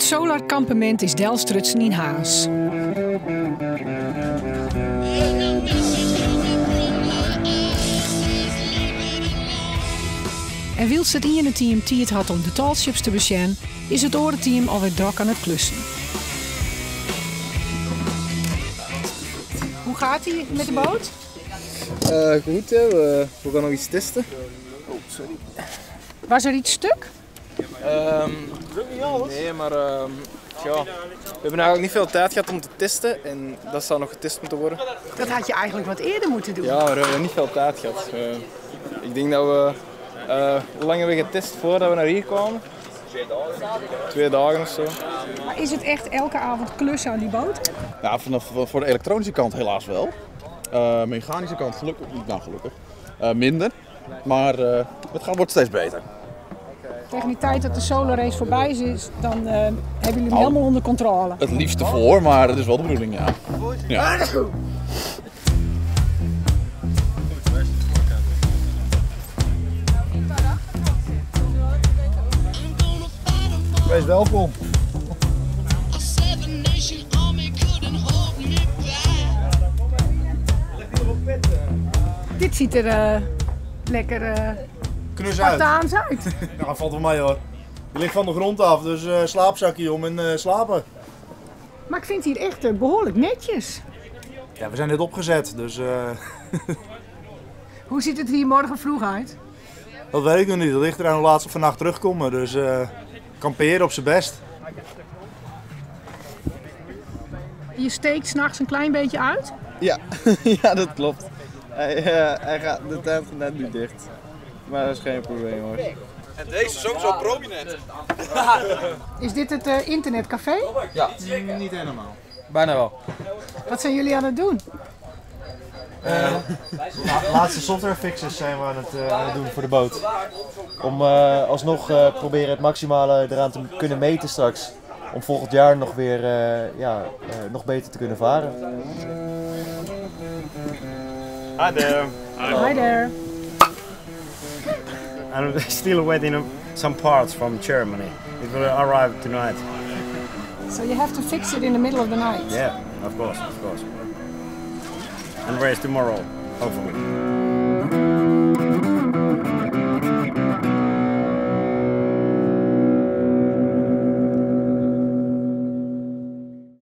It solarkampemint is delstrutsen yn Harns. En wylst it iene team tiid hat om de tallships te besjen, is it oare team alwer drok oan it klussen. Hoe gaat ie met de boot? Goed, hè. We gaan nog iets testen. Oh, sorry. Was er iets stuk? Nee, maar tja, we hebben eigenlijk niet veel tijd gehad om te testen en dat zou nog getest moeten worden. Dat had je eigenlijk wat eerder moeten doen. Ja, maar we hebben niet veel tijd gehad. Ik denk dat we... Hoe lang hebben we getest voordat we naar hier kwamen? 2 dagen of zo. Maar is het echt elke avond klussen aan die boot? Ja, voor de elektronische kant helaas wel. Mechanische kant gelukkig, nou gelukkig, minder. Maar het wordt steeds beter. Tegen die tijd dat de solar race voorbij is, dan hebben jullie hem helemaal onder controle. Het liefst ervoor, maar dat is wel de bedoeling, ja. Ja. Wees welkom. Dit ziet er lekker Knus uit. Spartaans uit. Ja, valt wel mee hoor. Je ligt van de grond af, dus slaapzakje om en slapen. Maar ik vind het hier echt behoorlijk netjes. Ja, we zijn net opgezet, dus. Hoe ziet het hier morgen vroeg uit? Dat weet ik nog niet. Dat ligt eraan hoe laat ze vannacht terugkomen. Dus kamperen op zijn best. Je steekt 's nachts een klein beetje uit? Ja, ja, dat klopt. De tent gaat net nu dicht. Maar dat is geen probleem hoor. En deze is ook zo prominent. Is dit het internetcafé? Ja. Niet helemaal. Bijna wel. Wat zijn jullie aan het doen? Laatste software fixes zijn we aan het doen voor de boot. Om alsnog proberen het maximale eraan te kunnen meten straks. Om volgend jaar nog weer nog beter te kunnen varen. Hi there. Hi there. I'm still waiting some parts from Germany. It will arrive tonight. So you have to fix it in the middle of the night. Yeah, of course, of course. And race tomorrow, hopefully.